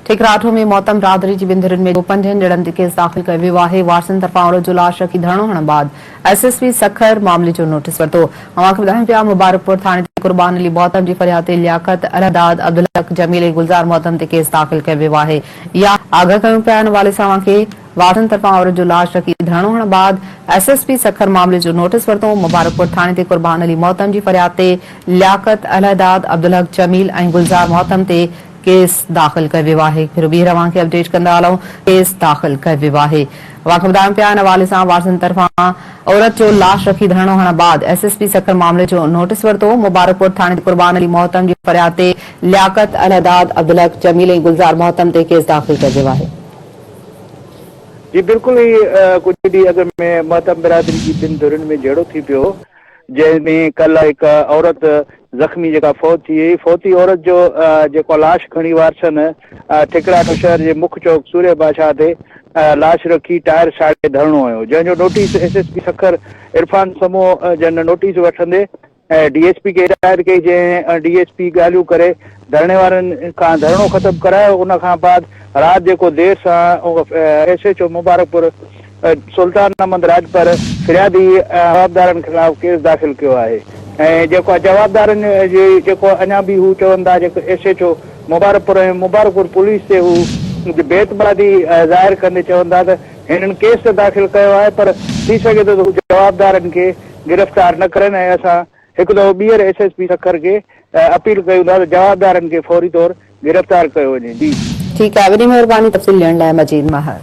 ٺڪراٺو ۾ موتم برادري جي ٻن ڌرين ۾ پنجن ڄڻن تي ڪيس داخل ڪيو ويو آهي، وارثن طرفان عورت جو لاش رکي ڌرڻو هڻڻ بعد ايس ايس پي سکر معاملي جو نوٽيس ورتو. اوهان کي ٻڌايون پيا مبارڪپور ٿاڻي تي قربان علي موتم جي فرياد تي لياقت، الهداد، عبدالحق، جميل ۽ گلزار موتم تي ڪيس داخل ڪيو ويو آهي يا آگاهه ڪيون پيا ان حوالي سان اوهان کي وارثن طرفان عورت جو لاش رکي ڌرڻو هڻڻ بعد ايس ايس پي سکر معاملي جو نوٽيس ورتو، مبارڪپور ٿاڻي تي قربان علي موتم جي فرياد تي لياقت، الهداد، عبدالحق، جميل ۽ گلزار موتم تي ڪيس داخل ڪيو ويو آهي، هڪ ڀيرو ٻيهر اوهان کي اپڊيٽ ڪندا هلون ڪيس داخل ڪيو ويو آهي اوهان کي ٻڌايون پيا ان حوالي سان وارثن طرفان عورت جو لاش رکي ڌرڻو هڻڻ بعد ايس ايس پي سکر معاملي جو نوٽيس ورتو، مبارڪپور ٿاڻي تي قربان علي محتم جي فرياد تي لياقت، الهداد، عبدالحق، جميل ۽ گلزار محتم تي ڪيس داخل ڪيو ويو آهي. جي بلڪل هي ڪجهه ڏينهن اڳ ۾ محتم برادري جي ٻن ڌرين ۾ جهيڙو ٿي پيو هو جنهن ۾ ڪلهه هڪ عورت زخمي جيڪا فوت ٿي وئي، فوتي عورت جو جيڪو لاش کڻي وارثن ٺڪراٺو شهر جي مک چوڪ سورهيه بادشاهه تي لاش رکي ٽائر ساڙي ڌرڻو هنيو، جنهن جو notice S S P Sukkur Irfan Samoon جن نوٽيس وٺندي ڊي ايس پي کي هدايت ڪئي، جنهن ڊي ايس پي ڳالهيون ڪري ڌرڻي وارن کان ڌرڻو ختم ڪرايو، ان کان بعد رات جيڪو دير سان S H O Mubarakpur Sultan Ahmed Rajpar فريادي جوابدارن خلاف ڪيس داخل ڪيو آهي ۽ جيڪو جوابدارن جي جيڪو اڃا به هو چون ٿا جيڪو S H O Mubarakpur ۽ Mubarakpur police تي هو بي اعتمادي ظاهر ڪندي چون ٿا ته هنن ڪيس ته داخل ڪيو آهي پر ٿي سگهي ٿو ته هو جوابدارن کي گرفتار نه ڪرن ۽ اسان هڪ دفعو ٻيهر ايس ايس پي سکر کي اپيل ڪيون ٿا ته جوابدارن کي فوري طور گرفتار ڪيو وڃي جي. ٺيڪ آهي وڏي مهرباني تفصيل ڏيڻ لاء مجيد مهر.